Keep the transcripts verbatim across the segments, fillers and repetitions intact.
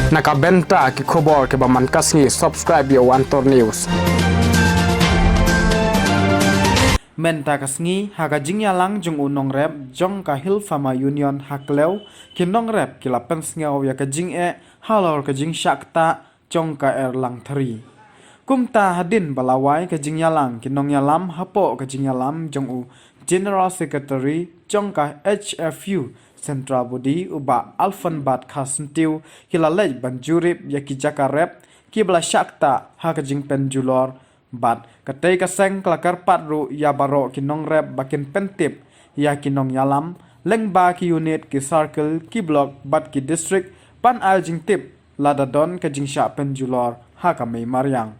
Na ka bynta ki khubor kiba man ka sngi, subscribe ïa u Antor News. Mynta ka sngi, ha ka jingïalang jong u nongrep jong ka Hill Farmer Union ha Khlaw, ki nongrep ki la pynsngew ïa ka jingeh halor ka jingshah ktah jong ka Erlang Thari. Kumta hadien ba la wai ka jingïalang, ki nongïalam hapoh ka jingïalam jong u General Secretary jong ka H F U Central Body, u Bah Alfan Bat Kharsynthiew, ki la leit ban jurip ïa ki jaka rep kiba la shah ktah ha ka jingpynjulor. Bad katei ka seng ka la kyrpad ruh ïa baroh ki nongrep ba kin pyntip ïa ki nongïalam lyngba ki unit, ki circle, ki block bad ki district ban ai jingtip lada don ka jingshah pynjulor ha ka mei mariang.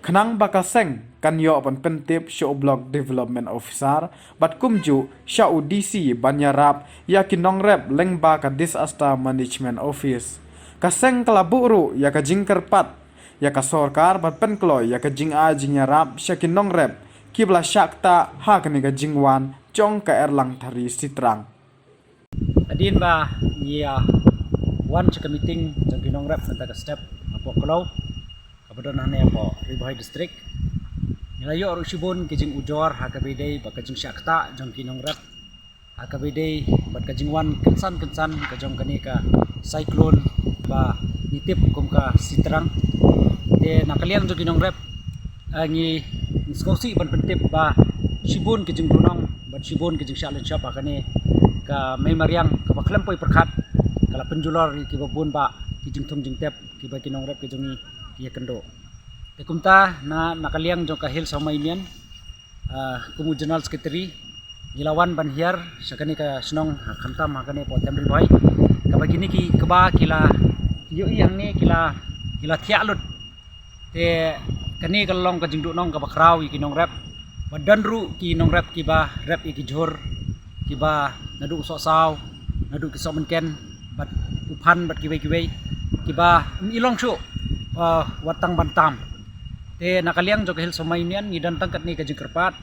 Khnang ba ka seng kan ïoh ban pyntip sha u Block Development Officer bad kumjuh sha u D C ban ïarap ïa ki nongrep lyngba ka Disaster Management Office. Ka seng ka la buh ruh ïa ka jingkyrpad ïa ka sorkar ban pynkloi ïa ka jingai jingïarap sha ki nongrep kiba la shah ktah ha kane ka jingwan jong ka Erlang Thari Sitrang. Hadien ba ngi ïa wan sha ka meeting jong ki nongrep mynta ka step hapoh Khlaw, kaba don hangne hapoh Ri Bhoi District, ngi la ïoh ruh shibun ki jingujor ha kaba ïadei bad ka jingshah ktah jong ki nongrep ha kaba ïadei bad ka jingwan kynsan kynsan ka jong kane ka cyclone ba ngi tip kum ka Sitrang. Te na ka liang jong ki nongrep, eh, ngi, ngi sngewsih ban pyntip ba shibun ki jingdonong bad shibun ki jingshah lynshop ha kane ka mei mariang kaba khlem poi pyrkhat ka la pynjulor ïa kiba bun bah ki jingthung jingtep kiba ki nongrep ki jong ngi ki ïakynduh. Te kumta na, na ka liang jong ka Hill Farmer Union, ah, kum u General Secretary, ngi la wan ban hiar sha kane ka shnong, ah, khamtam ha kane potem Ri Bhoi, kaba kine ki kba ki la ïohi hangne ki la, ki la thiah lut. Te kane ka long ka jingduhnong kaba khraw ïa ki nongrep. Ba don ruh ki nongrep kiba rep ïa ki jhur, kiba naduh u sohsaw, naduh ki sohmynken bad u phan bad kiwei kiwei, kiba ym i long shuh, ah, wat tang ban tam. Te na ka liang jong ka Hill Farmer Union ngi don tang katne ka jingkyrpad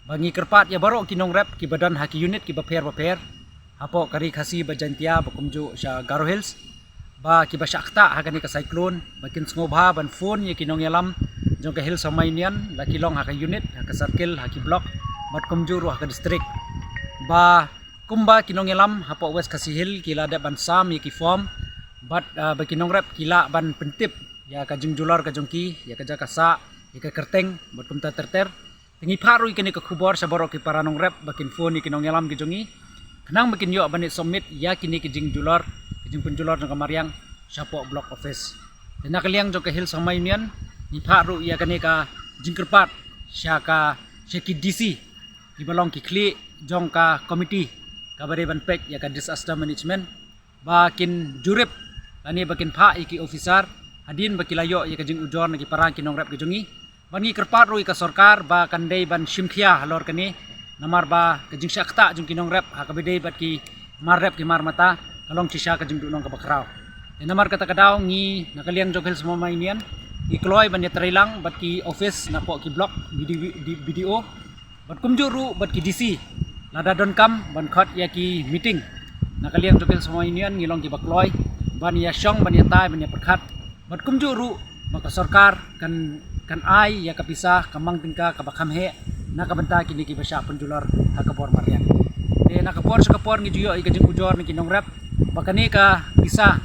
ba ngi kyrpad ïa baroh ki nongrep kiba don ha ki unit kiba pher bapher hapoh ka Ri Khasi bad Jaintia bad kumjuh sha Garo Hills, ba kiba shah ktah ha kane ka cyclone ba kin sngewbha ban phone ïa ki nongïalam jong ka Hill Farmer Union, la ki long ha ka unit, ha ka circle, ha ki block bad kumjuh ruh ha ka district. Ba kumba ki nongïalam hapoh West Khasi Hills ki la dep ban sam ïa ki form bad, ah, ba ki nongrep ki lah ban pyntip ïa ka jingjulor ka jong ki, ïa ka jaka sah, ïa ka kyrteng bad kumta ter ter. Te ngi phah ruh ïa kane ka khubor sha baroh ki para nongrep ba kin phone ïa ki nongïalam ki jong ngi, khnang ba kin ïoh ban leit submit ïa kine ki jingjulor, ki jingpynjulor jong ka mariang shapoh block office. Te na ka liang jong ka Hill Farmer Union ngi phah ruh ïa kane ka jingkyrpad sha ka, sha ki D C kiba long ki khlieh jong ka committee kaba dei ban peit ïa ka disaster management, ba kin jurip lane ba kin phah ïa ki officer hadien ba ki la ïoh ïa ka jingujor na ki para ki nongrep ki jong ngi. Bad ngi kyrpad ruh ïa ka sorkar ba kan dei ban shim khia halor kane, namar ba ka jingshah ktah jong ki nongrep ha kaba dei bad ki mar rep ki mar mata ka long shisha ka jingduhnong kaba khraw. Te namar kata ka daw ngi na ka liang jong ka Hill Farmer Union ngi kloi ban ïatreilang bad ki office napoh ki block, B D O, bad kumjuh ruh bad ki D C, lada donkam ban khot ïa ki meeting. Na ka liang jong ka Hill Farmer Union ngi long kiba kloi ban ïashong, ban ïatai, ban ïapyrkhat. Bad kumjuh ruh ba ka sorkar kan, kan ai ïa ka pisa, ka mang tyngka kaba kham heh na ka bynta kine kiba shah pynjulor ha ka bor mariang. Te na ka por sha ka por ngi ju ïoh ïa ka jingujor na ki nongrep ba kane ka pisa